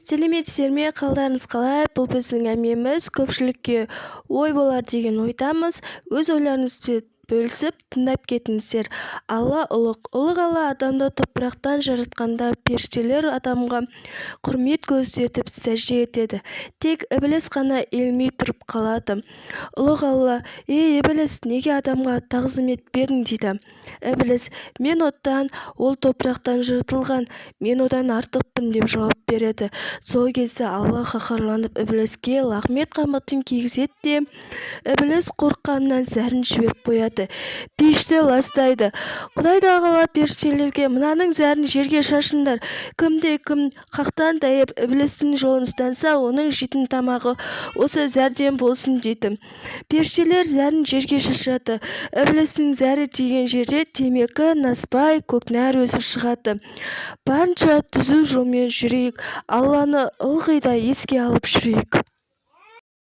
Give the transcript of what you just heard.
Сәлеметсіздер ме, қалдарыңыз қалай? Бұл біздің әңгімеміз көпшілікке ой болар деген ойдамыз. Өз ойларыңызбен бөлісіп, тыңдап кетіңіздер. Алла ұлық. Ұлық Алла адамды топырақтан жаратқанда, періштелер адамға құрмет көрсетіп, сәжде етеді. Тек ібіліс қана иілмей тұрып қалады. Ұлық Алла: «Ей, ібіліс, неге адамға тағзым етпедің?» – дейді. Ібіліс: «Мен оттан, ол топырақтан жаратылған, мен одан артықпын», – деп жауап береді. Сол кезде Алла қаһарланып, ібіліске лағмет қамытын кигізеді де, ібіліс қорыққанынан зәрін жіберіп қояды, пешті ластайды. Құдай тағала періштелерге: «Мынаның зәрін жерге шашыңдар. Кімде-кім хақтан тайып, ібілістің жолын ұстанса, оның жейтін тамағы осы зәрден болсын», – дейді. Періштелер зәрін жерге шашады. Ібілістің зәрі тиген жерде темекі, насыбай, көкнәр өсіп шығады. Барынша түзу жолмен жүрейік, Алланы ылғи да еске алып жүрейік.